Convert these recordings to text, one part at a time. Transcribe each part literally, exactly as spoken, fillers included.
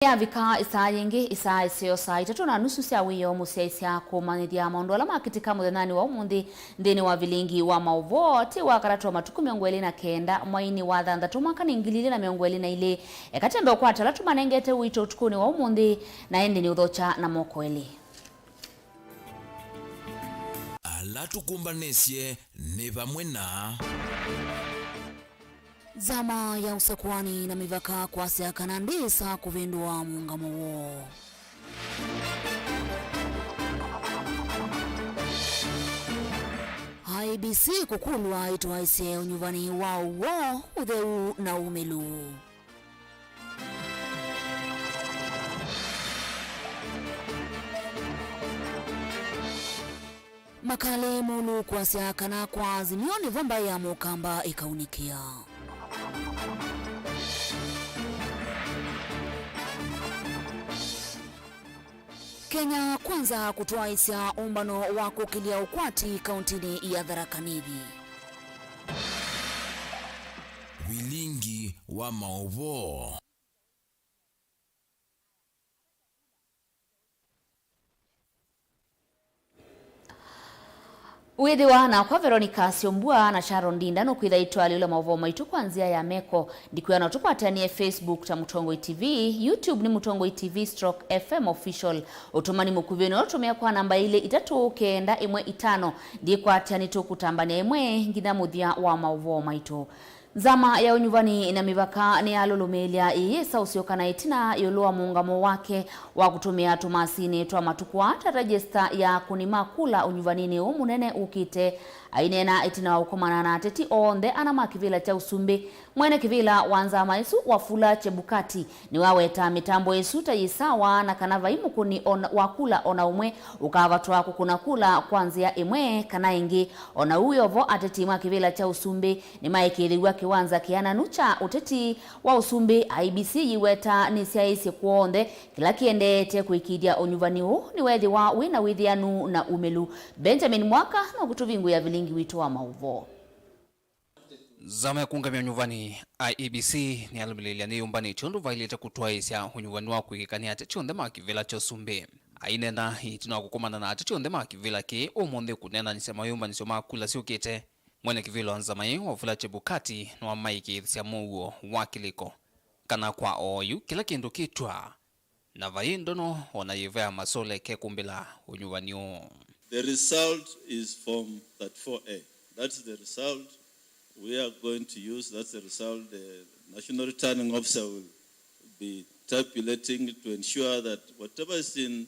Yavika ĩsaa yĩngĩ, ĩsaa ĩseo saa itatũ na nusu sya wĩoo mũsyaĩĩsya kũmanyĩthya maũndũ ala makĩtĩka mũthenyanĩ wa ũmũnthĩ nthĩnĩ wa vilingi wa maũvoo. Ti wa katatũ wa matukũ mĩongo ĩlĩ na kenda, mweinĩ wa thanthatũ, mwaka nĩ ngili ilĩ na mĩongo ĩlĩ na ilĩ. Eka twambe ũkwata ala tũmanengete ũito ũtukũnĩ wa ũmũnthĩ, na ĩndĩ nĩ ũthokya na moko elĩ. Ala tũkũmbanĩsye nĩ vamwe na. Nzama ya ũsakuani na mĩvaka kwasya kana ndĩsa kũvĩndũa mũũngamo woo. I E B C kũkũlw'a ĩtwaĩsye ũnyuvani wa ũw'o, ũtheu na ũmĩlu. Makali Mulu kwasya kana kwa Azimio nĩvo mbaĩ ya Mũkamba ĩkaunĩkĩa. Kenya Kwanza kũtwaĩsya ũmbano wa kũkĩlya ũkwati kauntinĩ ya Tharaka Nithi. Vilingi wa maũvoo. Wĩthĩwa nakwa Veronica Syombua na Sharon Ndinda nũkwĩtha itwalĩũla maũvoo maitũ kwa nzĩa ya meko. Ndikwĩa no tũkwatanie Facebook ta Mũtongoi T V, YouTube nĩ Mũtongoi T V stroke F M Official. Ũtũmani mũkuvĩ no ũtũmĩa kwa namba ilĩ itatũ kenda ĩmwe itano. Ndikwatya nĩtũkũtambania ĩmwe nginya mũthya wa maũvoo maitũ. Nzama ya ũnyuvani na mĩvaka nĩyalũlũmĩĩlya ĩyĩsa ũsyoka na ĩtina ĩũlũ wa mũũngamo wake wa kũtũmĩa tũmasinĩ twa matukũ aa ta rejista ya akũni ma kula ũnyuvaninĩ ũũ mũnene ũkĩte. Aineena ĩtina wa ũkomana na ateti onthe ana ma kĩvĩla kya ũsumbĩ, mwene kĩvĩla wa nzama ĩsu Wafula Chebukati nĩwawetaa mĩtambo ĩsu ta yĩ sawa na kana vai mũkũni ona, wa kula ona ũmwe ũkavatwa kũkũna kula kwa nzĩa ĩmwe kana ĩngĩ. Ona ũu wĩ o vo, ateti ma kĩvĩla kya ũsumbĩ nĩmaĩkĩĩthĩw'a kĩwanza kĩananu kya ũteti wa ũsumbĩ. I E B C yĩweta nĩsyaĩĩsye kw'onthe kĩla kĩendeete kũĩkĩĩthya ũnyuvani ũũ nĩweethĩwa wĩ na wĩthĩanu na ũmĩlu. Benjamin Mwaka nũkũtũvingũĩa vilingi witũ wa maũvoo. Nzama ya kũũngamya ũnyuvani, I E B C, nĩyalũmĩlĩĩlya nĩyũmbanĩtye ũndũ vaĩlĩte kũtwaĩĩsya ũnyuvani wa kũĩkĩĩka nĩ ateti onthe ma kĩvĩla kya ũsumbĩ. Aineena ĩtina wa kũkomana na ateti onthe ma kĩvĩla kĩĩ ũmũnthĩ kũneenanĩsya mayũmbanĩsyo ma kula syũkĩte, mwene kĩvĩla wa nzama ĩĩ Wafula Chebukati nĩwamaĩkĩĩthasya mũuo wa kĩlĩko kana kwa oyu kĩla kĩndũ kĩtwaa na vai ndono o na yĩva ya masole kekũmbĩla ũnyuvani ũũ. The result is Form thirty-four A. That's the result we are going to use. That's the result the National Returning Officer will be tabulating to ensure that whatever is in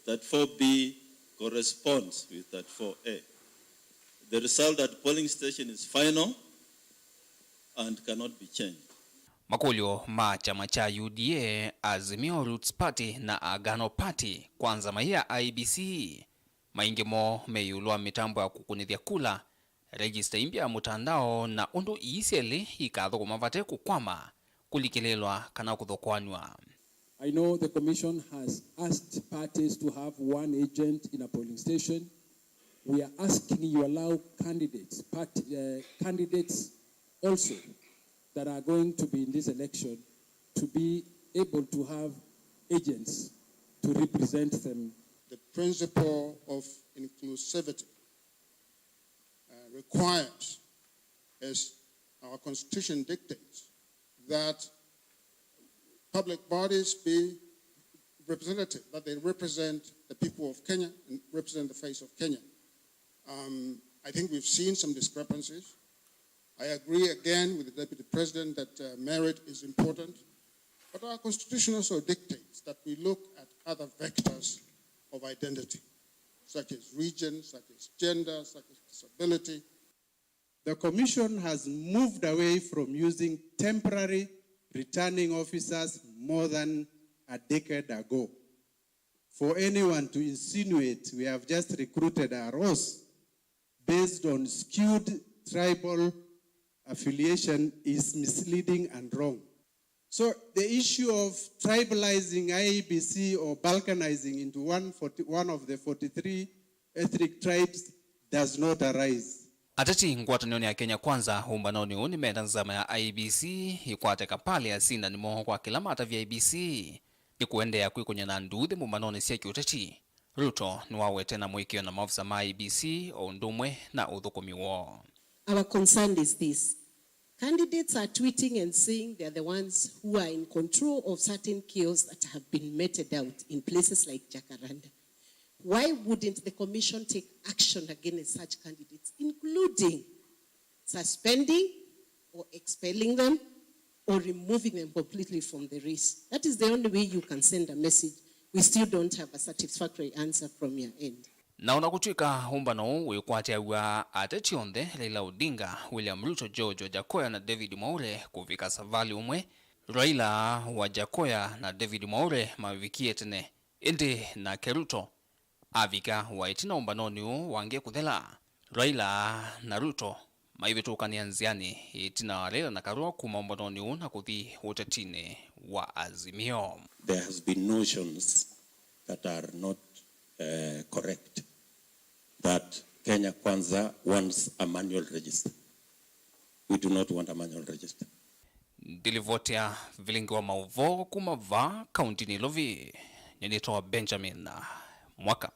thirty-four B corresponds with thirty-four A. The result at polling station is final and cannot be changed. Makũlyo ma kyama kya U D A, Azimio Roots Party na Agano Party kwa nzama ya I E B C, maingĩ moo me ĩũlũ wa mĩtambo ya kũkũnĩthya kula, rejista ĩmbya ya mũtandao, na ũndũ ii syelĩ ikathũkũma vate kũkwama, kũlikĩlĩĩlwa, kana kũthokoanw'a. I know the commission has asked parties to have one agent in a polling station. We are asking you allow candidates, part-, uh, candidates also that are going to be in this election to be able to have agents to represent them. The principle of inclusivity, uh, requires, as our constitution dictates, that public bodies be representative, that they represent the people of Kenya and represent the face of Kenya. Um, I think we've seen some discrepancies. I agree again with the Deputy President that, uh, merit is important, but our constitution also dictates that we look at other vectors of identity, such as region, such as gender, such as disability. The Commission has moved away from using temporary returning officers more than a decade ago. For anyone to insinuate we have just recruited a Ross based on skewed tribal affiliation is misleading and wrong. So the issue of tribalizing I E B C or balkanizing into one forty, one of the forty-three ethnic tribes does not arise. Ateti ngwatanĩonĩ ya Kenya Kwanza ũmbanonĩ ũũ nĩmenda nzama ya I E B C ĩkwate kapalĩ asindani moo kwa kĩla matavya I E B C. ĩkũendeea kwĩkũny'a na nduuthĩ mbũmbanonĩ sya kĩũteti. Ruto nĩwawete na mũĩkĩĩo na maofisa ma I E B C o ũndũ ũmwe na ũthũkũmi woo. Our concern is this. Candidates are tweeting and saying they are the ones who are in control of certain chaos that have been meted out in places like Jacaranda. Why wouldn't the commission take action against such candidates, including suspending or expelling them or removing them completely from the race? That is the only way you can send a message. We still don't have a satisfactory answer from your end. Na ona kũtw'ĩka ũmbano ũũ wĩkwatĩaw'a ateti onthe, Raila Odinga, William Ruto, George Wajakoya na David Mwaure kũvika savalĩ ũmwe, Raila, Wajakoya na David Mwaure mavikie tene, ĩndĩ nake Ruto avika wa ĩtina ũmbanonĩ ũũ wangie kũthela. Raila na Ruto maivĩtũkanĩa nzĩanĩ ĩtina wa Raila na Karua kuma ũmbanonĩ ũũ na kũthi ũtetinĩ wa Azimio. There has been notions that are not uh, correct that Kenya Kwanza wants a manual register. We do not want a manual register. Ndilivotea vilingi wa maũvoo kuma vaa kaunti Nairobi, nĩnĩtawa Benjamin Mwaka.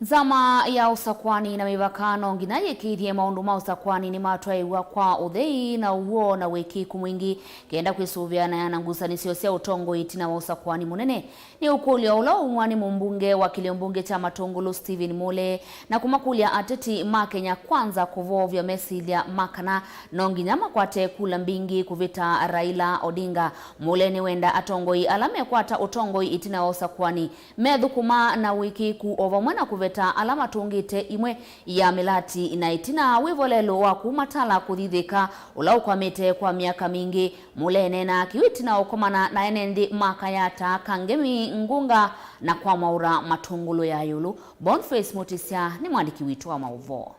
Nzama ya ũsakwani na mĩvaka no nginya yĩkĩĩthye maũndũ ma ũsakwani nĩmatwaĩĩw'a kwa ũthei na ũw'o na wĩkĩĩku mwingĩ kenda kwĩsũvĩa na yana ngusanĩsyo sya ũtongoi ĩtina wa ũsakwani mũnene. Nĩ ũkũlyo ũla waumwa nĩ mũmbunge wa kĩlĩo mbunge kya Matũngũlũ Stephen Mule na kũmakũlya ateti ma Kenya Kwanza kũvoovya mesilya ma kana no nginya makwate kula mbingĩ kũvĩta Raila Odinga. Mule nĩwenda atongoi ala mekwata ũtongoi ĩtina wa ũsakwani methũkũma na ũĩkĩĩku o vamwe na kũveta ala matũngĩte imwe ya mĩlati na ĩtina wĩvolelo wa kũmatala kũthithĩka ũla ũkwamĩte kwa myaka mingĩ. Mule eneenaa kĩu ĩtina wa ũkomana na ene nthĩ ma Kayata, Kangemi, Ngunga na kwamwaũra Matũngũlũ ya ĩũlũ. Boniface Mutisya nĩ mwandĩki witũ wa maũvoo.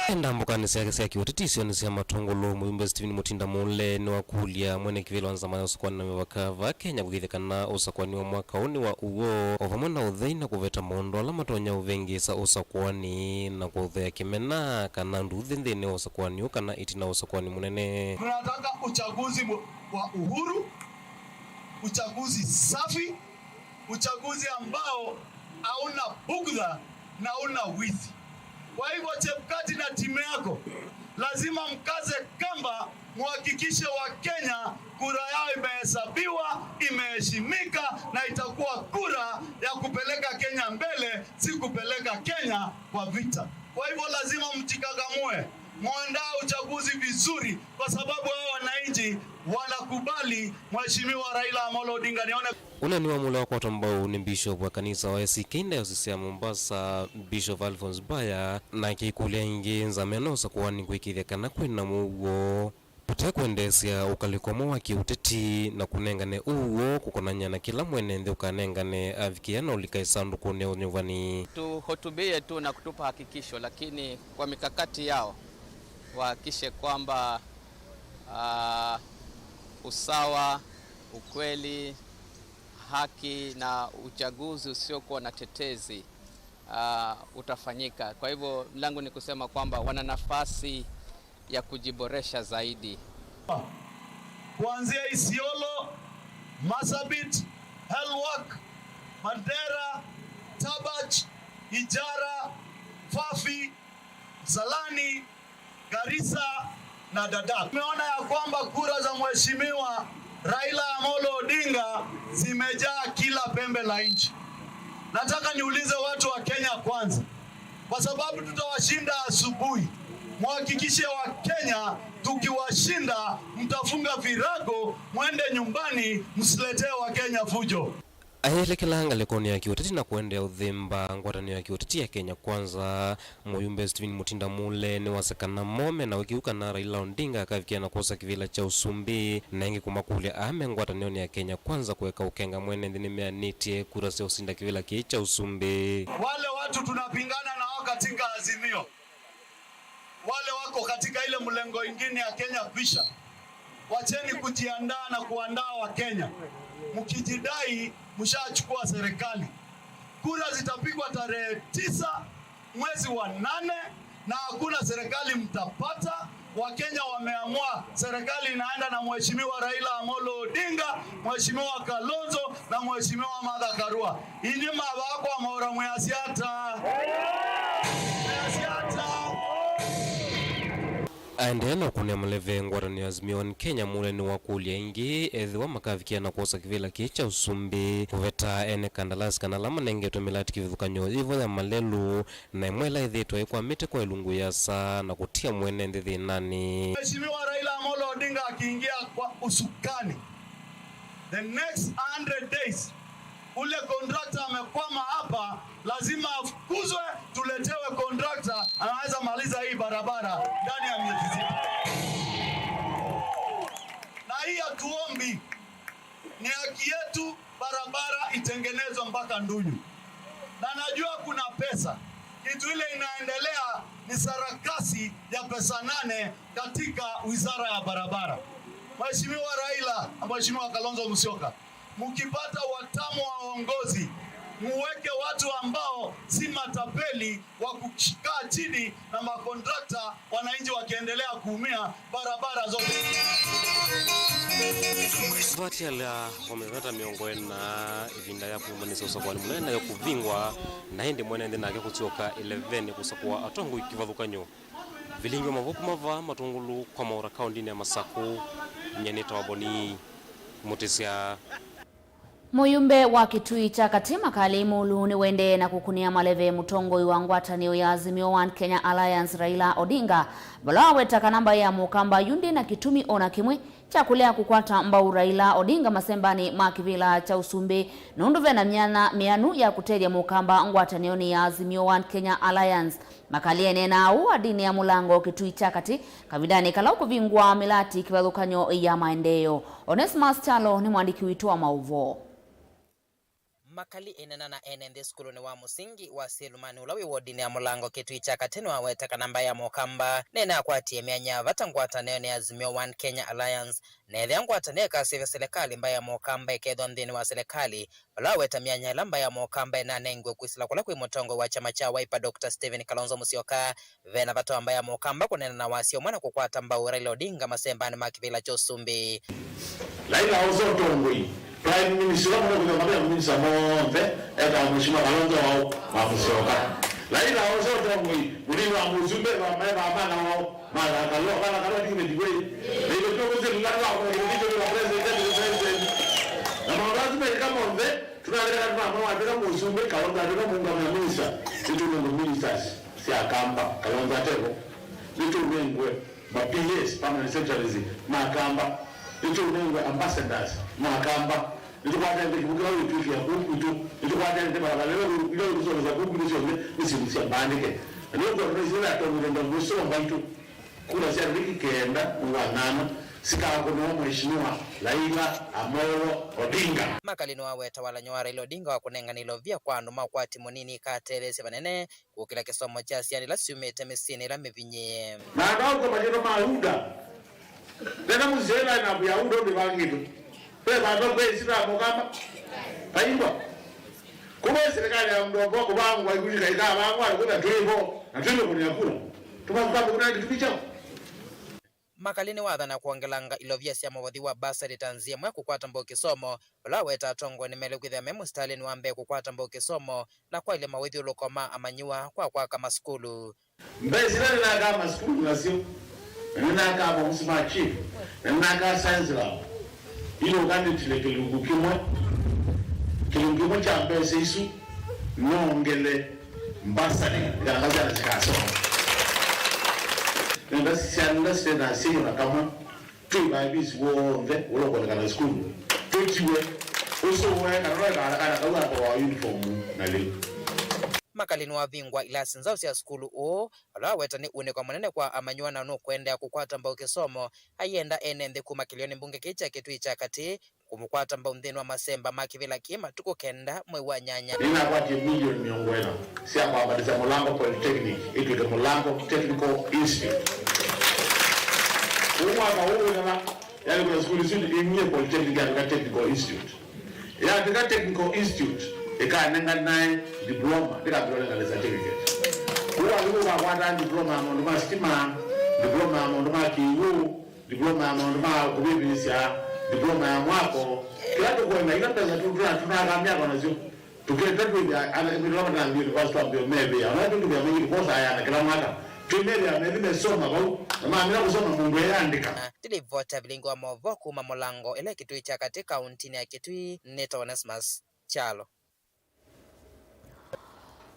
Enda mbũkanĩ syake sya kĩũteti isionĩ sya Matũngũlũ, mũyumbe Stephen Mutinda Mule nĩwakũlya mwene kĩvĩla wa nzama ya ũsakwani na mĩvaka vaa Kenya kũthithya kana ũsakwani wa mwaka ũũ nĩ wa ũw'o, o vamwe na ũthei na kũveta maũndũ ala matonya ũvĩngĩĩsa ũsakwani na kũthea kĩmena kana nduuthĩ nthĩnĩ wa ũsakwani ũũ kana ĩtina wa ũsakwani mũnene. Tunataka uchaguzi wa uhuru, uchaguzi safi, uchaguzi ambao hauna bugdha na hauna wizi. Kwa hivyo, Chebukati na timu yako, lazima mkaze kamba, muhakikishe Wakenya kura yao imehesabiwa, imeheshimika, na itakuwa kura ya kupeleka Kenya mbele, si kupeleka Kenya kwa vita. Kwa hivyo, lazima mjikakamue, muandae uchaguzi vizuri, kwa sababu hao wananchi wanakubali Mheshimiwa Raila Amolo Odinga. Nione Ũneeni wa Mule wakwatwa mbau nĩ Bishop wa kanisa wa A C K Diocese ya Mombasa, Bishop Alphonse Baya, na akĩkũlya ĩngĩ nzama ĩno ũsakuani kũĩkĩĩthya kana kwĩ na mũuo ũte kwendeesya ũkalĩko ũmwe wa kĩũteti na kũnengane ũuo kũkonany'a na kĩla mwene nthĩ ũkanengane avikĩa na ũlika ĩsandũkũnĩ ya ũnyuvani. Tuhutubie tu na kutupa hakikisho, lakini kwa mikakati yao wahakikishe kwamba, ah, usawa, ukweli, haki na uchaguzi usiokuwa na tetezi, ah, utafanyika. Kwa hivyo, langu ni kusema kwamba wana nafasi ya kujiboresha zaidi. Kuanzia Isiolo, Marsabit, Elwak, Mandera, Tabach, Ijara, Fafi, Salani, Garissa na Dadaab. Tumeona ya kwamba kura za Mheshimiwa Raila Amolo Odinga zimejaa kila pembe la nchi. Nataka niulize watu wa Kenya Kwanza, kwa sababu tutawashinda asubuhi, muhakikishe Wakenya tukiwashinda, mtafunga virago, mwende nyumbani, msiletee Wakenya fujo. Ayelekela ngalĩkonĩ ya kĩũteti na kũendeea ũthemba ngwatanĩo ya kĩũteti ya Kenya Kwanza, mũyumbe Stephen Mutinda Mule nĩwasya kana mo mena ũĩkĩĩku kana Raila Odinga akavikĩa na kwosa kĩvĩla kya ũsumbĩ, na ĩngĩ kũmakũlya aa me ngwatanĩonĩ ya Kenya Kwanza kũeka ũkenga mwene nthĩ nĩmeanĩtye kura sya ũsinda kĩvĩla kĩĩ kya ũsumbĩ. Wale watu tunapingana nao katika Azimio, wale wako katika ile mlengo ingine ya Kenya kwisha, wacheni kujiandaa na kuandaa Wakenya. Mkijidai mshachukua serikali. Kura zitapigwa tarehe tisa mwezi wa nane, na hakuna serikali mtapata. Wakenya wameamua, serikali inaenda na Mheshimiwa Raila Amolo Odinga, Mheshimiwa Kalonzo na Mheshimiwa Martha Karua. Inyi mavaa kwa maũra mwĩasya ata? Mwĩasya ata? Aendee na kũnĩa maleve ngwatanĩo ya Azimio One Kenya, Munya nĩwakũlya ĩngĩ ethĩwa makavikĩa na kwosa kĩvĩla kĩĩ kya ũsumbĩ, kũveta ene kandalasi kana ala manengetwe mĩlati kĩvathũkany'o yĩvo ya malelũ, na ĩmwe ĩla ĩthĩĩtwe ĩkwamĩte kwa ĩlungu ĩasa na kũtia mwene nthĩ thĩnanĩ. Mheshimiwa Raila Amolo Odinga akiingia kwa usukani, the next hundred days, ule contractor amekwama hapa, lazima afukuzwe, tuletewe contractor anaweza maliza hii barabara ndani ya miezi sita. Na hii hatuombi, ni haki yetu, barabara itengenezwe mpaka Ndunyu. Na najua kuna pesa. Kitu ile inaendelea ni sarakasi ya pesa nane katika wizara ya barabara. Mheshimiwa Raila na Mheshimiwa Kalonzo Musyoka, mkipata watamu wa uongozi, muweke watu ambao si matapeli wa kukaa chini na makontrakta, wananchi wakiendelea kuumia barabara zote. Vatiala o mĩthenya ta mĩongo ĩna ĩvinda ya kwĩmanĩsya ũsakũani mũnene nayo kũvingwa, na ĩndĩ mwene nthĩ nake kũsyoka ĩlevenĩ kũsakũa atongoi kĩvathũkany'o. Vilingi wa mavuku mava matũngũlũ kwa maũra kaũndĩnĩ ya Masakũ, nyie nĩtawa Boni Mũtĩsya. Mũyumbe wa Kĩtui kya Katĩ Makali Mulu nĩwendee na kũkũnĩa maleve mũtongoi wa ngwatanĩo ya Azimio One Kenya Alliance Raila Odinga, vala waweta kana mbaĩ ya Mũkamba yu ndĩ na kĩtumi o na kĩmwe kya kũlea kũkwata mbau Raila Odinga masembanĩ ma kĩvĩla kya ũsumbĩ, nũndũ ve na myanya mĩanu ya kũtethya Mũkamba ngwatanĩonĩ ya Azimio One Kenya Alliance. Makali eneenaa ũu adinĩ ya Mũlango Kĩtui kya Katĩ kavindanĩ kala ũkũvingũa mĩlati kĩvathũkany'o ya maendeeo. Onesmus Kyalo nĩ mwandĩki witũ wa maũvoo. Makali enena na ene nthĩ sukulunĩ wa mũsingi wa Silumani ũla wĩ wodinĩ ya Mũlango Kĩtui kya Katĩ nĩwaweta kana mbaĩ ya Mũkamba nĩnakwatie myanya ya vata ngwatanĩonĩ ya Azimio One Kenya Alliance, na ethĩa ngwatanĩo ĩkasĩvya silikalĩ, mbaĩ ya Mũkamba ĩkethwa nthĩnĩ wa silikalĩ. Vala waweta myanya ĩla mbaĩ ya Mũkamba ĩnanengiwe kwĩsĩla kũla kwĩ mũtongoi wa kyama kya Wiper, Doctor Stephen Kalonzo Musyoka, ve na vata wa mbaĩ ya Mũkamba kũneena na wasya ũmwe na kũkwata mbau Raila Odinga masembanĩ ma kĩvĩla kya ũsumbĩ. Raila osa ũtongoi, Prime Minister, ũla mũno kwĩthĩwa mavĩa minista monthe, etaa Mheshimiwa Kalonzo wao wa Musyoka. Raila osa ũtongoi, mũnini wa mũsumbĩ, ethĩwa maevaa mana wao. Martha Karua, Martha Karua ti kĩveti kwĩ? Na ĩtwe twĩ mũsĩ lila twakũna kĩveti kyo nĩ wa president, deputy president. Na maũndũ asu mekĩka monthe, tũnalekana tũnamwona watwĩka mũsumbĩ, Kalonzo atwĩka mũũngamĩi wa minista. Nĩtũnengwe ministers sya Kamba, Kalonzo atevo. Nĩtũnengwe ma P As, permanent secretaries, ma Kamba. Nĩtũnengwe ambassadors ma Kamba. Nĩtũkwatĩte kĩw'ũ kĩla wĩtw'ĩkĩa kũu kwitũ. Nĩtũkwatĩte barabara ila wĩ-, ila wĩtũsomesa kũu kwitũ syonthe nĩ syĩndũ sya mbaandĩke. Na nĩũkwona tũnaisye ĩla yatong'etwe ndongoi syo mbaitũ. Kura sya Riki kenda mwei wa nyanya sikakũnĩwa Mheshimiwa Raila Amolo Odinga. Makali nĩwaweta walany'o wa Raila Odinga wa kũnengane ilovia kwa andũ ma ũkwati mũnini ikatetheesya vanene kũkĩla kĩsomo kya syana ila syumĩte mĩsyĩnĩ ĩla mĩvinyĩe. Na andũ aũko masyĩtwa ma Yuda. Nena mũsisya ĩla ĩnavu ya ũndũ ndĩvangĩtwe. Ve vandũ ve ĩsita ya Mũkamba. Vaingwa. Kuma silikalĩ ya mũndũ ũmwe kũvangwa ikundi kaikavangwa na kwĩtha twĩ vo, na twĩ mĩkũnĩ ya kura. Tũmavuka mũkũnĩ na kĩtumi kyaũ? Makali nĩwathana kwongelanga ilovia sya mũvothi wa basarĩ ta nzĩa ĩmwe ya kũkwata mbau kĩsomo, vala waweta atongoi nĩmaĩle kwĩthĩwa me mũsitalĩnĩ wa mbee kũkwata mbau kĩsomo na kwaĩlya mawĩthyũlũko ma amanyĩw'a kwa kwaka masukulu. Mbesa ila nĩnakaa masukulu nasyo, na nĩnakaa maofisi ma chief, na nĩnakaa science lab, ilũka nĩtile kĩlungu kĩmwe, kĩlungu kĩmwe kya mbesa isu, nongele mbasarĩ, nĩkana syana sikasoma. Nenda syana sitena asyai ona kamwe. Twĩ vaa visi w'onthe ũla ũkonekana sukulu. Tũtiwe. Ũsũwe kana no ĩkala kana kau akoa uniform na lĩu. Makali nĩwavingwa ilasi nzaũ sya sukulu ũũ, vala waweta nĩ ũnĩko mũnene kwa amanyĩw'a na nũkũendeea kũkwata mbau kĩsomo, aienda ene nthĩ kuma kĩlĩonĩ mbunge kĩĩ kya Kĩtui kya Katĩ kũmũkwata mbau nthĩnĩ wa masemba ma kĩvĩla kĩĩ matukũ kenda mwei wa nyanya. Nĩnakwatie milioni mĩongo ĩna sya kwambatĩsya Mũlango Polytechnic ĩtw'ĩke Mũlango Technical Institute. Kũu mwaka ũũ wĩthela, yaĩle kwĩtha sukulu isu imie Polytechnic yatw'ĩka Technical Institute. Yatw'ĩka Technical Institute, ĩkanenganae diploma, ndĩkambĩlwa nengane certificate. Kũu alimũ makwataa diploma ya maũndũ ma sitima, Diploma ya maũndũ ma kĩw'ũ, diploma ya maũndũ ma kũvĩvĩĩsya, diploma ya mwako, kĩla tũkwenda, ila mbesa tũ-, tũna-, tũnakaa myako nasyo. Tũkĩte twĩthĩa ala ĩmwe ala matanthi university wa mbee mevĩa, ala tũkĩthĩa maingĩ tũkosaa yana kĩla mwaka. Twĩmethĩa methi mesoma vau, na mamina kũsoma mũndũ eyandĩka. Ndilivota vilingi wa movoo kuma Mũlango ĩla Kitui kya Katĩ kauntinĩ ya Kitui nĩtawa Onesmus Kyalo.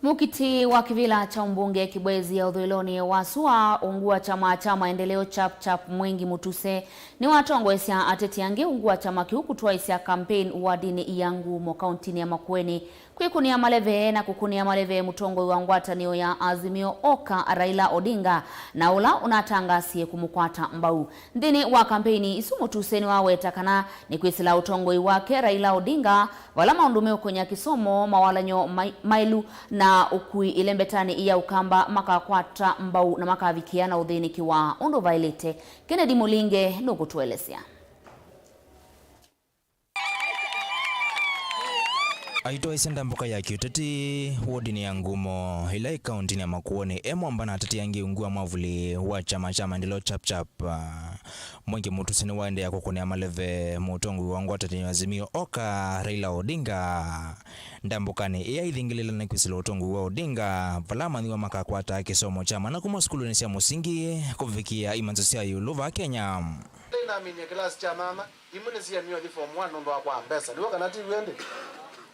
Mukiti wa kĩvĩla kya ũmbunge Kibwezi ya ũthũĩlonĩ wa sua, ungu wa kyama kya Maendeleo Chap Chap Mwengi Mutuse nĩwatongoesya ateti angĩ ungu wa kyama kĩu kũtwaĩsya campaign wardinĩ ya Ngumo kauntinĩ ya Makueni, kwĩkũnĩa maleve na kũkũnĩa maleve mũtongoi wa ngwatanĩo ya Azimio Oka Raila Odinga, na ũla ũnatangaasie kũmũkwata mbau. Nthĩnĩ wa campaign isu, Mutuse nĩwaweta kana nĩkwĩsĩla ũtongoi wake Raila Odinga vala maũndũ meũkonya kĩsomo, mawalany'o mai-, maĩlu na ũkui ĩlembetanĩ ya Ũkamba makakwata mbau na makavikĩa na ũthĩnĩkĩwa ũndũ vaĩlĩte. Kennedy Mũlinge nũkũtũelesya. Aitwaĩsye ndambũka ya kĩũteti wodinĩ ya Ngumo ĩla ĩ kauntinĩ ya Makueni, e mwamba na ateti angĩ ungu wa mwavuli wa kyama kya Maendeleo Chap Chap. Mwengi Mutuse nĩwaendeea kũkũnĩa maleve mũtongoi wa ngwatanĩo ya Azimio Oka, Raila Odinga. Ndambũkanĩ ĩĩ aithingĩlĩla nĩ kwĩsĩla ũtongoi wa Odinga, vala amanyĩw'a makakwataa kĩsomo kya mana kuma sukulunĩ sya mũsingi kũvikĩa imanso sya ĩũlũ vaa Kenya. Nĩnaminie kĩlasi kya nyanya, imwe nĩsiemie ũthi form one nũndũ wa kwaa mbesa. Nĩw'o kana ti w'o ĩndĩ?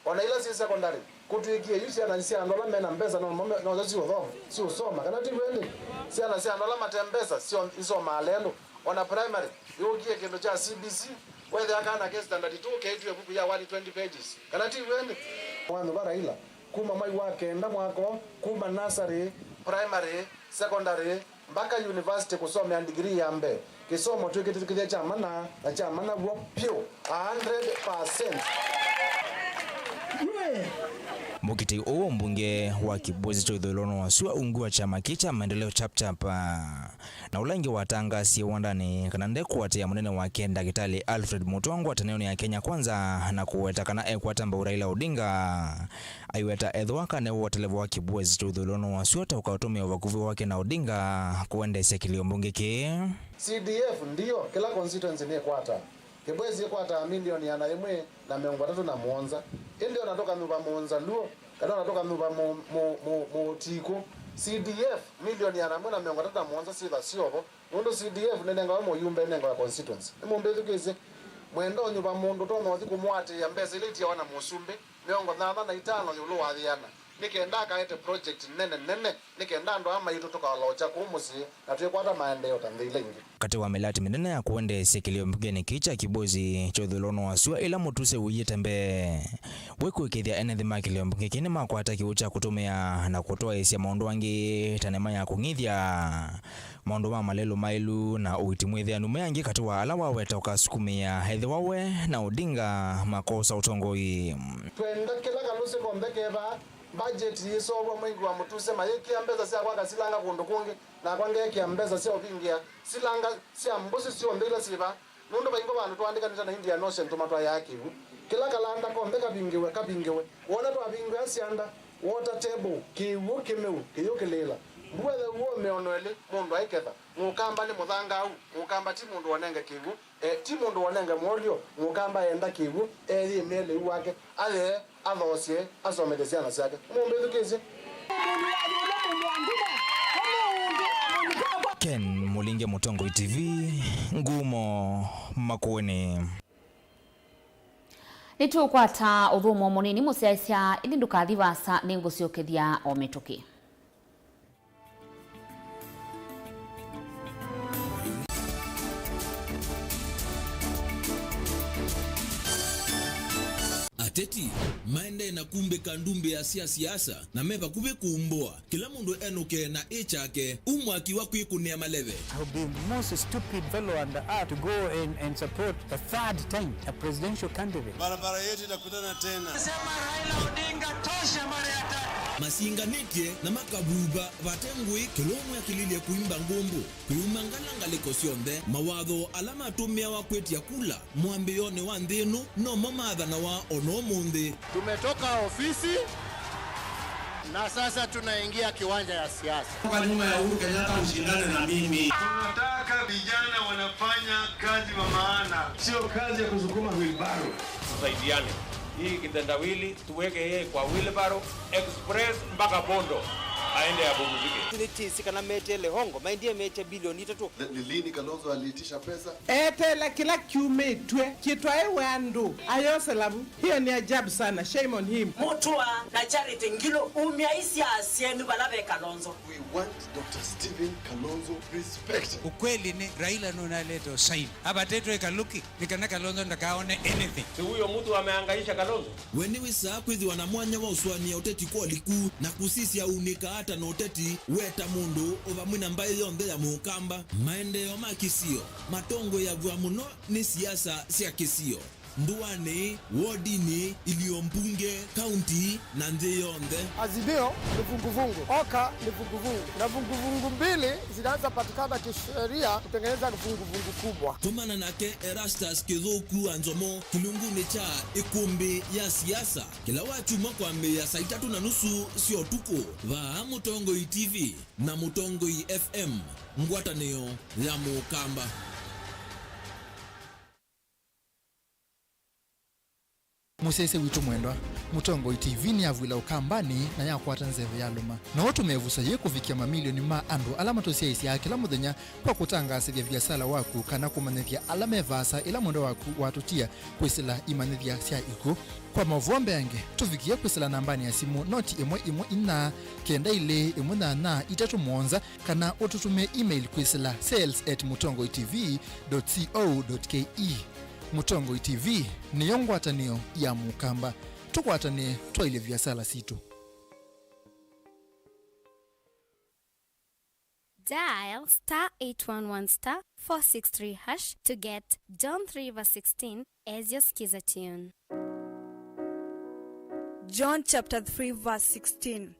O na ila syĩ secondary, kũtw'ĩkie yu syana sya andũ ala me na mbesa no mo me-, nosyo siũthoma, siũsoma, kana ti w'o ĩndĩ? Syana sya andũ ala mate mbesa syo isomaa lelũ. O na primary, yũkie kĩndũ kya C B C, wethĩa kana ke standard two keĩtw'e ĩvuku ya one twenty pages, kana ti w'o ĩndĩ? Mwanyuva Raila, kuma mwai wa kenda mwaka ũũ, kuma nursery, primary, secondary, mbaka university kũsomea degree ya mbee. Kĩsomo twĩkĩtĩkĩthya kya mana, na kya mana w'o vyũ, a hundred percent. Mũkitĩi ũũ wa mbunge wa Kibwezi kya ũthũĩlonĩ wa sua ungu wa kyama kĩĩ kya Maendeleo Chap Chap, na ũla ĩngĩ watangaasie wandanĩ kana ndekũatĩĩa mũnene wake Ndakĩtalĩ Alfred Mutua ngwatanĩonĩ ya Kenya Kwanza na kũweta kana ekwata mbau Raila Odinga. Aiweta ethĩwa akanewa ũteleva wa Kibwezi kya ũthũĩlonĩ wa sua ta ũkaũtũmĩa ũvakuvĩ wake na Odinga kũendeesya kĩlio mbunge kĩĩ. C D F ndio kĩla constituency nĩkwata. Kibwezi ĩkwataa milioni ĩana yĩmwe na mĩongo ĩtatũ na mũonza. Ĩndĩ ona tũkanyuva Mũnzaluo, kana ona tũkanyuva mũ-, mũ-, mũ-, Mũtikũ, C D F milioni ĩana yĩmwe na mĩongo ĩtatũ na mũonza syĩtha syovo. Nũndũ C D F nĩnengawa mũyumbe, ĩnengawa constituency. Nĩmũmbĩthukĩĩsye? Mwenda ũnyuva mũndũ ũtonya ũthi kũmũatĩĩa mbesa ila itiawa na mũsumbĩ, mĩongo nyanya na itano ĩũlũ wa yĩana, nĩ kenda akaete project nene nene, nĩ kenda andũ aa maitũ tũkaolokya kũu mũsyĩ na twĩkwata maendeeo ta nthĩ ila ingĩ. Katĩ wa mĩlatĩ mĩnene ya kũendeesya kĩlio mbungenĩ kĩĩ kya Kibwezi kya ũthũĩlonĩ wa sua ĩla Mutuse ũiĩte mbee, wĩ kũĩkĩĩthya ene nthĩ ma kĩlio mbunge kĩĩ nĩmakwata kĩw'ũ kya kũtũmĩa na kũtwaĩĩsya maũndũ angĩ ta nema ya kũng'ithya, maũndũ ma malelũ maĩlu na ũiiti mwĩthĩanu, me angĩ katĩ wa ala waweta ũkasukumĩa ethĩwa we na Odinga makosa ũtongoi. Twenda kĩla kalũsĩ konthe ke vaa, budget yĩsoovwa mwingi wa Mutuse, mayĩkĩa mbesa sya kwaka silanga kũndũ kũngĩ, nakwa ngeekĩa mbesa sya ũvingĩa silanga sya mbũsĩ syonthe ila syĩ vaa. Nũndũ vaingwa vandũ twaandĩkanĩte na Indian Ocean tũmatwaĩaa kĩw'ũ. Kĩla kalanda konthe kavingĩwe, kavingĩwe. Wona twavingũĩa syanda, water table, kĩw'ũ kĩmeu, kĩyũkĩlĩĩla. Mbua yaua mĩono ĩlĩ, mũndũ aiketha. Mũkamba nĩ mũthangaau, Mũkamba ti mũndũ wonenge kĩw'ũ, e, ti mũndũ wonenge mũolyo, Mũkamba enda kĩw'ũ, eyĩmĩe lĩu wake, ayee, athoosye, asomethye syana syake. Mũmbĩthukĩĩsye? Ken Mũlinge, Mũtongoi T V, Ngumo, Makueni. Nĩtũkwata ũthũmũo mũnini mũsyaĩsya, ĩndĩ ndũkathi vaasa, nĩngũsyokethya o mĩtũkĩ. Ateti maendee na kumbĩka ndumbĩa sya siasa na me vakuvĩ kumbũa. Kĩla mũndũ enũke na ĩ kyake, u mwaki wa kwĩkũnĩa maleve. I would be the most stupid fellow on the earth to go and, and support a third time a presidential candidate. Barabara yetu itakutana tena. Sema Raila Odinga tosha mara ya tatu. Masinganĩtye na makavuva vate ngũĩ, kĩla ũmwe akĩlilye kũimba ngũmbũ, kwĩumangala ngalĩko syonthe, mawatho ala matũmĩawa kwĩtya kula mwambĩĩonĩ wa nthĩ ĩno nomo maathanawa o na ũmũnthĩ. Tumetoka ofisi. Na sasa tunaingia kiwanja ya siasa. Toka nyuma ya Uhuru Kenyatta ushindane na mimi. Tunataka vijana wanafanya kazi wa maana, sio kazi ya kusukuma wheelbarrow. Tusaidiane. Hii kitendawili tuweke yeye kwa wheelbarrow express mpaka Bondo aende apumzike. Utilities kana meteele hongo maendie mete bilioni itatũ. Ni lini Kalonzo aliitisha pesa? Eteela kĩla kyumĩtw'e kĩtwaĩwe andũ ayosela vu. Hiyo ni ajabu sana, shame on him. Mutua na Charity Ngilu, umiai syaa syenyu vala ve Kalonzo. We want Doctor Stephen Kalonzo respect. Ukweli ni Raila nunaleta usaini. Avatĩtwe ĩkalũki nĩ kana Kalonzo ndakaone anything. Si huyo mtu amehangaisha Kalonzo? We nĩwĩsaa kwĩthĩwa na mwanya wa ũsũanĩa ũteti kwa ũliku na kũsisya uunĩkaa ata na ũteti we ta mũndũ o vamwe na mbaĩ yonthe ya Mũkamba. Maendeeo ma kĩsio matongoeaw'a mũno nĩ siasa sya kĩsio, ndũanĩ, wodinĩ, ilio mbunge, kaunti, na nthĩ yonthe. Azimio ni vuguvugu, OKA ni vuguvugu, na vuguvugu mbili zinaanza patikana kisheria kutengeneza vuguvugu kubwa. Komana nake Erastus Kĩthũku wa Nzomo kĩlungunĩ kya ĩkũmbĩ ya siasa kĩla wakyumwa kwambĩĩa saa itatũ na nusu sya ũtukũ vaa Mũtongoi T V na Mũtongoi F M, ngwatanĩo ya Mũkamba. Mũsyaĩĩsya witũ mwendwa, Mũtongoi T V nĩyavw'ĩla Ũkambanĩ na yakwata nzeve yalũma. No ũtũme ĩvuso yĩĩ kũvikĩa mamilioni ma andũ ala matũsyaĩĩsyaa kĩla mũthenya kwa kũtangaasĩthya viasala waku kana kũmanyĩthya ala me vaasa ĩla mwendwa waku watũtia kwĩsĩla imanyĩthya sya ikw'ũ. Kwa maũvoo mbeange, tũvikĩe kwĩsĩla nambanĩ ya simũ noti ĩmwe ĩmwe inya kenda ilĩ ĩmwe nyanya itatũ mũonza, kana ũtũtũmĩe email kwĩsĩla sales at mũtongoitv dot co dot ke. Mũtongoi T V nĩyo ngwatanĩo ya Mũkamba. Tũkwatanĩe twaĩlye viasala sitũ. Dial star eight one one star four six three hash to get John three verse sixteen as your skiza tune. John chapter three verse sixteen.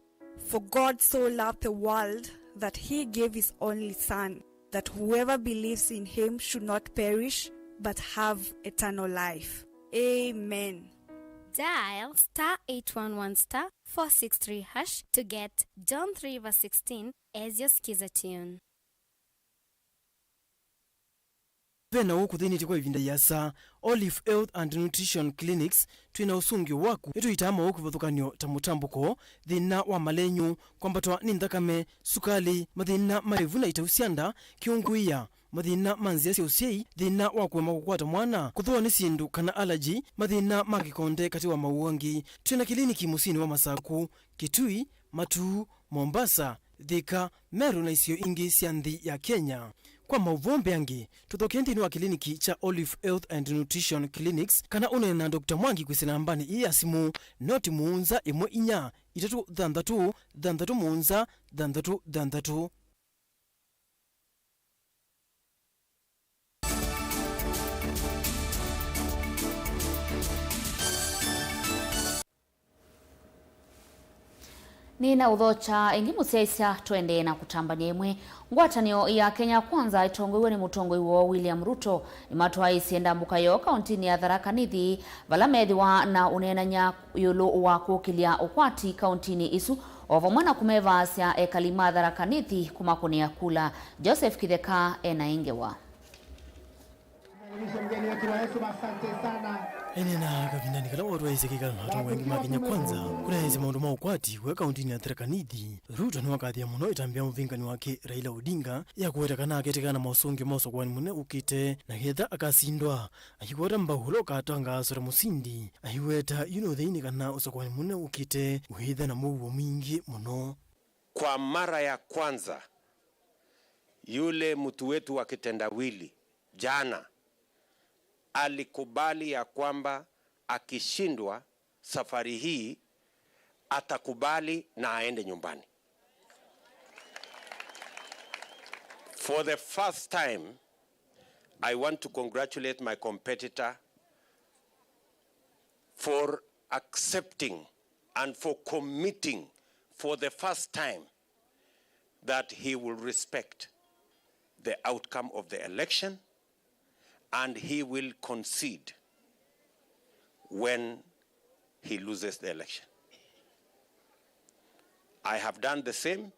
For God so loved the world that he gave his only Son, that whoever believes in him should not perish, but have eternal life. Amen. Dial star eight one one star four six three hash to get John three verse sixteen as your skiza tune. Ve na ũkũthĩnĩtye kwa ĩvinda ĩasa. Olive Health and Nutrition Clinics twĩ na ũsũngĩo waku. Nĩtũitaa maũũ kĩvathũkany'o ta mũtambũko, thĩna wa malenyũ, kwambatwa nĩ nthakame, sukalĩ, mathĩna ma ĩvu na itau sya nda, kĩũngũĩa, mathĩna ma nzĩa sya ũsyai, thĩna wa kũema kũkwata mwana, kũthũwa nĩ syĩndũ kana allergy, mathĩna ma kĩkonde katĩ wa maũũ angĩ. Twĩ na kĩliniki mũsyĩnĩ wa Masaku, Kitui, Matuu, Mombasa, Thika, Meru na isio ingĩ sya nthĩ ya Kenya. Kwa maũvoo mbeange, tũthokee nthĩnĩ wa kĩliniki kya Olive Health and Nutrition Clinics kana ũneene na Doctor Mwangi kwĩsĩla nambanĩ ĩĩ ya simũ, noti mũonza ĩmwe inya itatũ thanthatũ thanthatũ mũonza thanthatũ thanthatũ. Nĩnaũthokya ĩngĩ mũsyaĩĩsya, tũendee na kũtambany'a ĩmwe. Ngwatanĩo ya Kenya Kwanza ĩtongoew'e nĩ mũtongoi woo William Ruto nĩmatwaĩĩsye ndambũka yoo kaũntĩnĩ ya Tharaka Nithi, vala meethĩwa na ũneenany'a ĩũlũ wa kũkĩlya ũkwati kaũntĩnĩ ĩsu, o vamwe na kũmevaasya ekali ma Tharaka Nithi kũmakũnĩa kula. Joseph Kĩtheka e na ĩ ngewa. Ĩneena kavindanĩ kala watwaĩĩsye kĩkalo na atongoi angĩ ma Kenya Kwanza kũneena maũndũ ma ũkwati we kaũntĩnĩ ya Tharaka Nithi, Ruto nĩwakathĩa mũno ĩtambya ya mũvĩngani wake Raila Odinga ya kũweta kana aketĩkana na maũsũngĩo ma ũsakũani mũnene ũkĩte na ketha akasindwa, aikwata mbau ũla ũkatangaaswa ta mũsindi, aiweta yu nĩ ũtheinĩ kana ũsakũani mũnene ũkĩte wĩĩthya na mũuo mwingĩ mũno. Kwa mara ya kwanza, yule mtu wetu wa kitendawili jana alikubali ya kwamba akishindwa safari hii atakubali na aende nyumbani. For the first time, I want to congratulate my competitor for accepting and for committing for the first time that he will respect the outcome of the election and he will concede when he loses the election. I have done the same,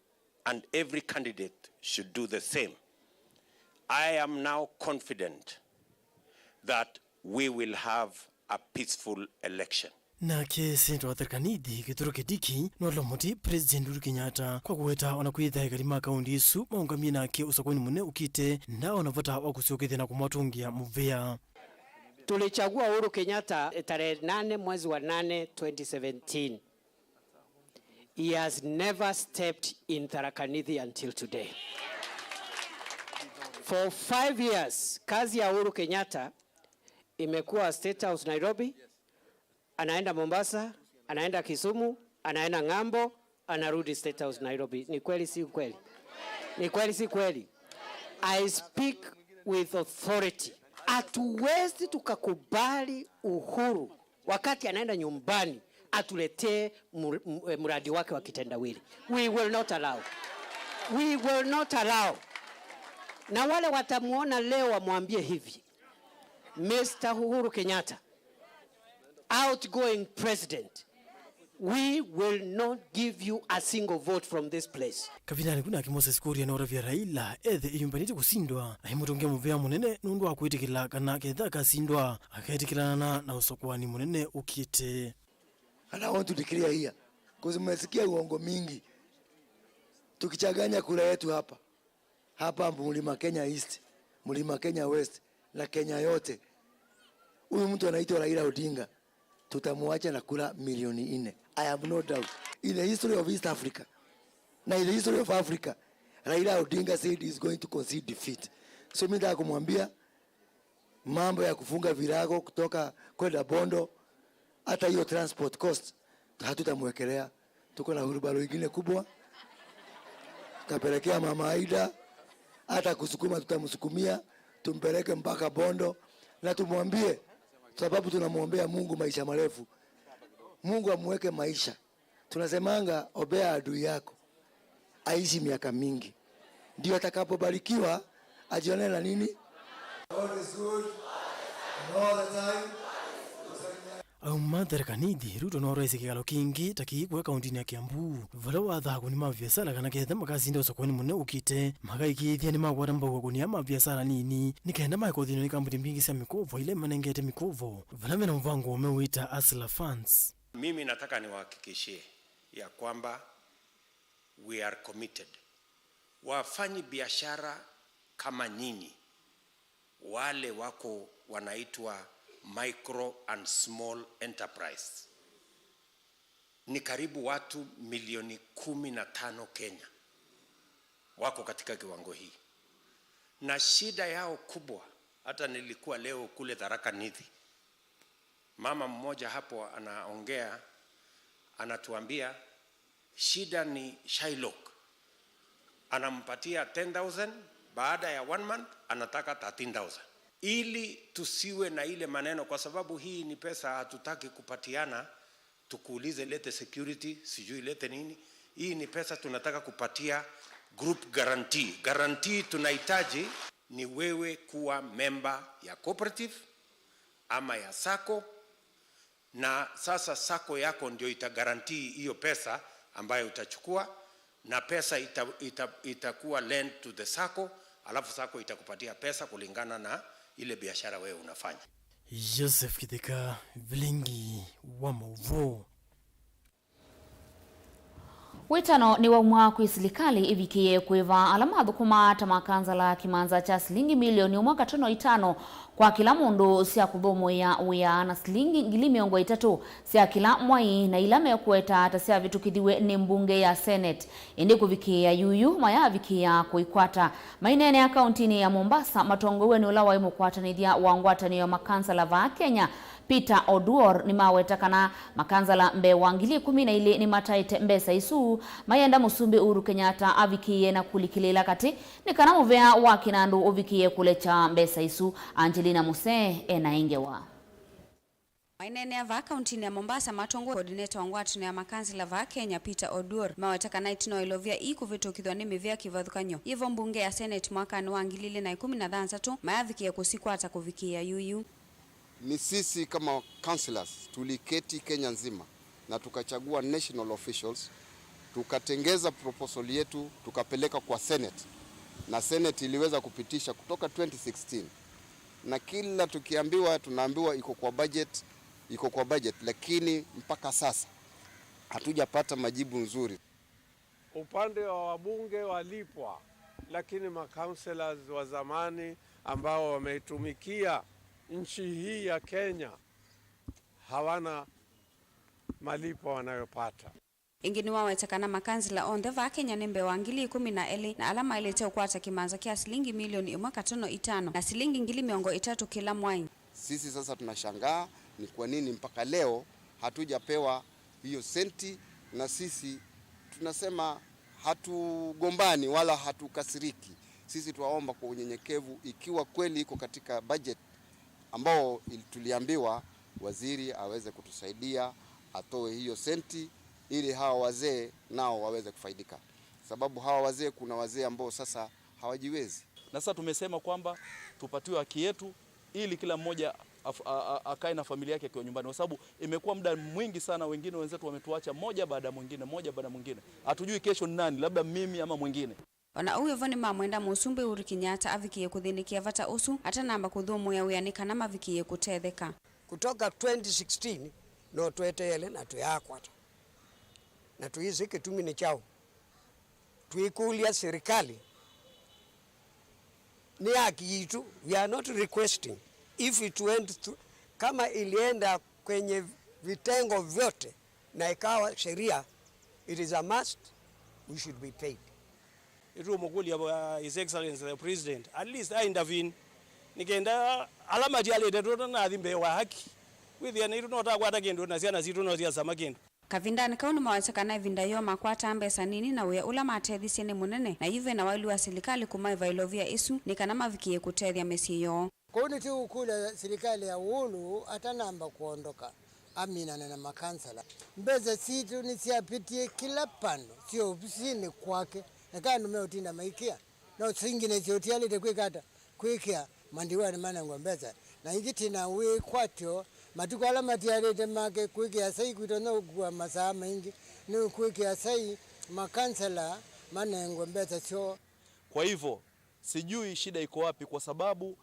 and every candidate should do the same. I am now confident that we will have a peaceful election. Nake seneta wa Tharaka Nithi Kithure Kindiki nũlomotye President Uhuru Kenyatta kwa kũweta ona kwĩtha ekali ma kaũnti ĩsu maũngamie nake ũsakũani mũnene ũkĩte, ndaona vata wa kũsyokethya na kũmatũngĩa mũvea. Tulichagua Uhuru Kenyatta tarehe nane mwezi wa nane twenty seventeen. He has never stepped in Tharaka Nithi until today. For five years, kazi ya Uhuru Kenyatta imekuwa State House Nairobi, anaenda Mombasa, anaenda Kisumu, anaenda ng'ambo, anarudi State House Nairobi. Ni kweli, si kweli? Ni kweli, si kweli? I speak with authority. Hatuwezi tukakubali Uhuru wakati anaenda nyumbani atuletee mur-, m-, eh, mradi wake wa kitendawili. We will not allow. We will not allow. Na wale watamuona leo wamwambie hivi, Mister Uhuru Kenyatta, outgoing president, we will not give you a single vote from this place. Kavindanĩ ku nake Moses Kuria nĩwaũtavya Raila ethe ĩyũmbanĩtye kũsindwa, aimũtũngĩa mũvea mũnene nũndũ wa kwĩtĩkĩla kana ketha akasindwa, aketĩkĩlana na ũsakũani mũnene ũkĩte. And I want to declare here, 'cause mmesikia uongo mingi. Tukichanganya kura yetu hapa, hapa Mlima Kenya East, Mlima Kenya West na Kenya yote, huyu mtu anaitwa Raila Odinga, tutamwacha na kura milioni nne. I have no doubt. In the history of East Africa, na in the history of Africa, Raila Odinga said he's going to concede defeat. So mimi nataka kumwambia, mambo ya kufunga virago kutoka kwenda Bondo, hata hiyo transport cost hatutamwekelea. Tuko na hurubaro ingine kubwa, tutapelekea Mama Aida, hata kusukuma tutamsukumia, tumpeleke mpaka Bondo, na tumwambie, sababu tunamwombea Mungu maisha marefu. Mungu amweke maisha. Tunasemanga, ombea adui yako aishi miaka mingi, ndio atakapobarikiwa ajione na nini? God is good and all the time. Auma Tharaka Nithi, Ruto nĩwaũtwaĩsye kĩkalo kĩngĩ ta kĩĩ kũya kaũntĩnĩ ya Kiambu, vala wathaa akũni ma viasala kana ketha makasinda ũsakũani mũnene ũkĩte, makaĩkĩĩthya nĩmakwata mbau akũni aa ma viasala nini, nĩ kenda maekũthĩnw'a nĩ kambuni mbingĩ sya mĩkovo ila imanengete mĩkovo, vala mena mũvango ũmewĩta Hustler Funds. Mimi nataka niwahakikishie ya kwamba we are committed. Wafanyi biashara kama nyinyi, wale wako wanaitwa micro and small enterprise, ni karibu watu milioni kumi na tano Kenya wako katika kiwango hii, na shida yao kubwa, hata nilikuwa leo kule Tharaka Nithi, mama mmoja hapo anaongea, anatuambia shida ni Shylock. Anampatia ten thousand, baada ya one month anataka thirteen thousand. Ili tusiwe na ile maneno, kwa sababu hii ni pesa hatutaki kupatiana, tukuulize lete security, sijui lete nini. Hii ni pesa tunataka kupatia group guarantee. Guarantee tunahitaji ni wewe kuwa member ya cooperative ama ya sacco, na sasa sacco yako ndio ita guarantee hiyo pesa ambayo utachukua, na pesa ita, ita, itakuwa lent to the sacco, alafu sacco itakupatia pesa kulingana na ile biashara wewe unafanya. Joseph Kitheka, Vilingi wa Mauvoo. Wĩtano nĩwaumwa kwĩ silikalĩ ĩvikĩĩe kũĩva ala mathũkũmaa ta makansala kĩmanza kya silingi milioni ĩmwe katono itano kwa kĩla mũndũ sya kũthũmũĩa wĩa na silingi ngili mĩongo ĩtatũ sya kĩla mwai, na ila mekũetaa ta syavĩtũkĩthiw'e nĩ mbunge ya Senate, ĩndĩ kũvikĩĩa yuyu mayaavikĩĩa kũikwata. Maineenea kaũntĩnĩ ya Mombasa, matongoew'e nĩ ũla waĩ mũkwatanĩthya wa ngwatanĩo ya makansala vaa Kenya, Peter Oduor, nĩmaweta kana makansala mbee wa ngili ĩkũmi na ilĩ nĩmataĩte mbesa isu, mayenda Mũsumbĩ Uhuru Kenyatta avikĩĩe na kũlikĩlĩĩla katĩ nĩ kana mũvea wa kĩnandũ ũvikĩĩe kũlekya mbesa isu. Angelina Musee ena ĩ ngewa. Maineenea vaa kaũntĩnĩ ya Mombasa, matongoew'e coordinator wa ngwatanĩo ya makansala vaa Kenya, Peter Oduor, maweta kana ĩtina wa ilovia ii kũvĩtũkĩthw'a nĩ mĩvĩa kĩvathũkany'o yĩvo mbunge ya Senate mwakanĩ wa ngili ilĩ na ĩkũmi na thanthatũ, mayavikĩĩe kũsikwata kũvikĩĩa yuyu. Ni sisi kama councillors tuliketi Kenya nzima na tukachagua national officials Tukatengeza proposal yetu, tukapeleka kwa Senate, na Senate iliweza kupitisha kutoka twenty sixteen, na kila tukiambiwa, tunaambiwa iko kwa budget, iko kwa budget, lakini mpaka sasa hatujapata majibu nzuri. Upande wa wabunge walipwa, lakini ma councillors wa zamani ambao wameitumikia nchi hii ya Kenya hawana malipo wanayopata. Ĩngĩ nĩwaweta kana makansila onthe vaa Kenya nĩ mbee wa ngili ikũmi na elĩ, na ala maĩlĩte ũkwata kĩmanza kya silingi milioni ĩmwe katono itano na silingi ngili mĩongo ĩtatũ kĩla mwai. Sisi sasa tunashangaa ni kwa nini mpaka leo hatujapewa hiyo senti, na sisi tunasema hatugombani wala hatukasiriki. Sisi twaomba kwa unyenyekevu, ikiwa kweli iko katika budget ambao il-, tuliambiwa, waziri aweze kutusaidia atoe hiyo senti ili hawa wazee nao waweze kufaidika, sababu hawa wazee, kuna wazee ambao sasa hawajiwezi. Na sasa tumesema kwamba tupatiwe haki yetu ili kila mmoja af-, a, a, akae na familia yake akiwa nyumbani, kwa sababu imekuwa muda mwingi sana, wengine wenzetu wametuacha moja baada ya mwingine, moja baada ya mwingine. Hatujui kesho ni nani, labda mimi ama mwingine. O na ũu wĩ vo, nĩmamwenda Mũsumbĩ Uhuru Kenyatta avikĩĩe kũthĩnĩkĩa vata ũsu atanamba kũthũmũĩa wĩa nĩ kana mavikĩĩe kũtetheka. Kutoka twenty sixteen no tweteele na tũyaakwata. Na tũyĩsĩ kĩtumi nĩ kyaũ. Twĩkũlya serikali nĩ haki yitũ. We are not requesting. If it went through, kama ilienda kwenye vitengo vyote na ikawa sheria, it is a must, we should be paid. Nĩtũũmũkũlya, uh, His Excellency the President, at least a intervene, nĩ kenda ala matialĩte tũtanathi mbee wa haki. Wĩthĩa naitũ no takwata kĩndũ na syana sitũ no syasama kĩndũ. Kavindanĩ kau nĩmaweta kana ĩvinda yoo makwataa mbesa nini na wĩa ũla matethĩsye nĩ mũnene, na yu ve na waĩlu wa silikalĩ kũmaĩva ilovia isu nĩ kana mavikĩĩe kũtethya mĩsyĩ yoo. Kwoou nĩtũũkũlya silikalĩ ya Uhuru atanamba kũondoka aminane na makansala. Mbesa sitũ nĩsyapĩtie kĩla vandũ, syĩ ovisinĩ kwake, na kana andũ meũtinda maikĩa. No singine syotialĩte kwĩka ata? Kwĩkĩa mandiwanĩ manengwe mbesa. Na ingĩ tĩ na wĩkwatyo, matukũ ala matialĩte make kwĩkĩa sai kwitonya ũkua masaa maingĩ, nĩ kwĩkĩa sai makansala manengwe mbesa syoo. Kwa hivyo, sijui shida iko wapi, kwa sababu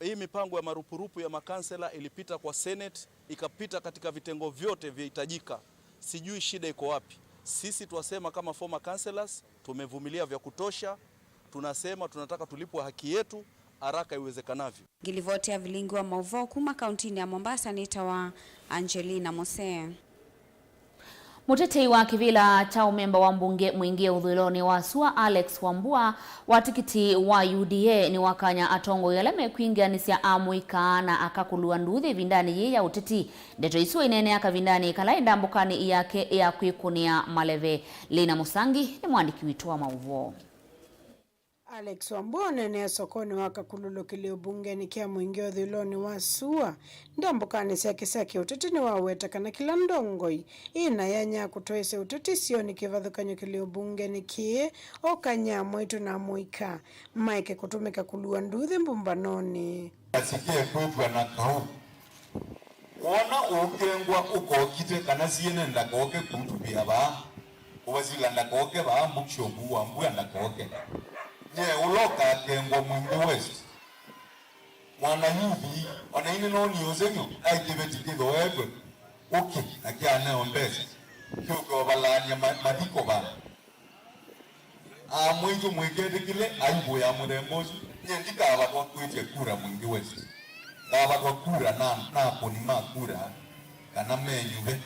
hii mipango ya marupurupu ya makansela ilipita kwa Senate, ikapita katika vitengo vyote vyahitajika. Sijui shida iko wapi. Sisi twasema kama former councillors, tumevumilia vya kutosha. Tunasema tunataka tulipwe haki yetu haraka iwezekanavyo. Ngilivoti ya vilingi wa mauvoo kuma kauntinĩ ya Mombasa nĩtawa Angelina Mose. Mũtetei wa kĩvĩla kya ũmemba wa mbunge mũingĩ ũthũĩlonĩ wa sua, Alex Wambua, wa tikiti wa U D A, nĩwakany'a atongoi ala mekwingĩanĩsya amũika na aka kũlũa nduuthĩ ĩvindanĩ yĩĩ ya ũteti. Ndeto isu aineenea kavindanĩ kala e ndambũkanĩ yake ya kwĩkũnĩa maleve. Lina Mũsangi nĩ mwandĩki witũ wa maũvoo. Alex Wambua ũneenea sokonĩ wa Kakululu kĩlĩo mbungenĩ kya mũingĩ ũthũĩlonĩ wa sua, ndambũkanĩ syake sya kĩũteti nĩwaweta kana kĩla ndongoi ĩ na yanya ya kũtwaĩsya ũteti syonĩ kĩvathũkany'o kĩlĩo mbungenĩ kĩĩ, o kanya mwaitũ na amũika maeke kũtũmĩka kũlua nduuthĩ mbumbanonĩ. Asike kwĩtwa na kaũ. Wona ũkengwa ũkokite kana siene ndakooke kũtuvĩa vaa, kũvasila ndakooke vaa, mbukshop wa mbua ndakooke. Nye ũla ũkakengwa Mwingi West. Mwana yuthi, ona ĩnĩ no nĩ ũsenyo, ai kĩveti kĩthoetwe, ũkĩ na kyaneo mbesa, kĩũke ũvalany'a ma-, mathiko vaa. Amwaitũ mwĩketĩkĩle aibu ya mũthemba ũsu, nyie ndikavatwa kwĩtya kura Mwingi West. Ngavatwa kura na, na akũni ma kura kana menyuve.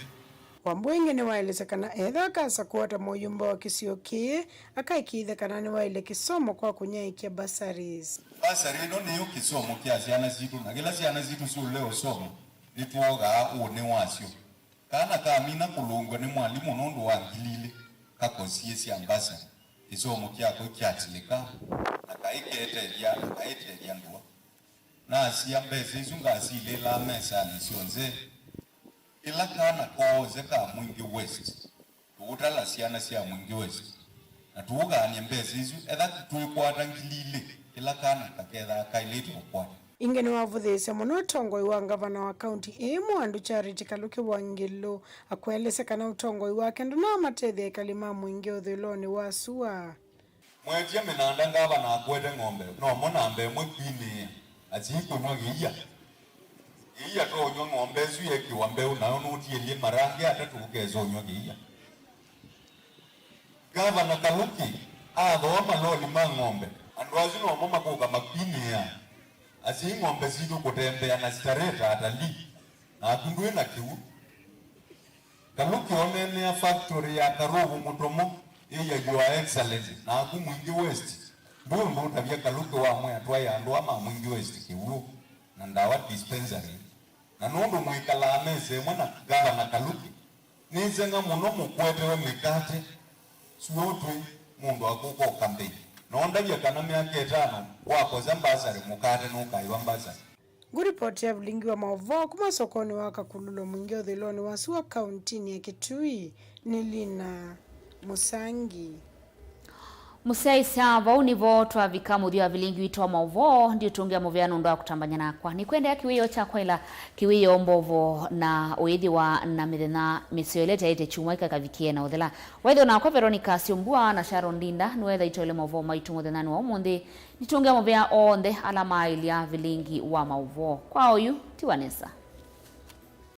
Wambua ĩngĩ nĩwaelesya kana ethĩwa akasa kũata mũyumba wa kĩsio kĩĩ, akaĩkĩĩthya kana nĩwaĩle kĩsomo kwa kũnyaĩĩkya bursaries. Bursary ĩno nĩyo kĩsomo kya syana sitũ, na kĩla syana sitũ syũlea ũsoma, nĩtwoogaa ũnĩ wasyo. Kana kamina kũlũngw'a nĩ mwalimũ nũndũ wa ngili ilĩ, kakosie sya mbasa, kĩsomo kyako kyatilĩka, na kaĩ ketethya, na kaĩ tethya ndũa. Nasya mbesa isu ngasilĩlaa mesanĩ syonthe. Kĩla kana kooze ka Mwingi West, tũũtala syana sya Mwingi West, na tũũgaany'a mbesa isu, etha twĩkwata ngili ilĩ, kĩla kana kakethaa kaĩlĩte ũkwata. Ingĩ nĩwavũthĩĩsye mũno ũtongoi wa ngavana wa kaunti ĩĩ, Mwandũ Charity Kaluki Wangilu, akũelesya kana ũtongoi wake ndũnamatethya ekali ma mũingĩ ũthũĩlonĩ wa sua. Mwetie mĩnanda ngavana akwete ng'ombe, no mo namba ĩmwe kwinĩĩa, asyai kũnyw'a kĩia. Kĩia toonyw'a ng'ombe ĩsu yekĩwa mbeũ, nayo nũtiĩlye marange atatũ ũkesa ũnyw'a kĩia. Ngavana Kaluki athooa maloli ma ng'ombe, andũ asu nomo makũka makwinĩĩa. Asyai ng'ombe sitũ kũtembea na starehe ta atalii, naku ndwĩ na kĩw'ũ. Kaluki oneenea factory ya Karũvũ Mũtomo ĩ ya Your Excellency, naku Mwingi West ndwĩ ũndũ ũtavya Kaluki wamwĩa twae andũ aa ma Mwingi West kĩw'ũ na ndawa dispensary. Na nũndũ mwĩkalaa mesa ĩmwe na Ngavana Kaluki, nĩseng'a mũno mũkwetewe mĩkate, sua ũtw'ĩ mũndũ akũka ũkambeini. Na ũndavya kana myaka ĩtano wakosya mbasarĩ, mũkate nũkaĩwa mbasarĩ. Ngũripoti ya vilingi wa maũvoo kuma sokonĩ wa Kakululo mũingĩ ũthũĩlonĩ wa sua kauntinĩ ya Kitui nĩ Lina Mũsangi. Mũsyaĩĩsya, vau nĩvo twavika mũthya wa vilingi witũ wa maũvoo. Ndiũtũngĩa mũvea nũndũ wa kũtambany'a nakwa. Nĩkwendea kĩwĩoo kya kwaĩla kĩwĩoo mbovo na ũyĩthĩwa na mĩthenya mĩseo ĩla ĩtaĩte kyumwa ĩkakavikĩe na ũthela. Waĩthĩwa nakwa Veronica Syombua na Sharon Ndinda nĩweetha itwaĩle maũvoo maitũ mũthenyanĩ wa ũmũnthĩ. Nĩtũngĩa mũvea onthe ala maaĩlya vilingi wa maũvoo. Kwa oyu, tiwa nesa.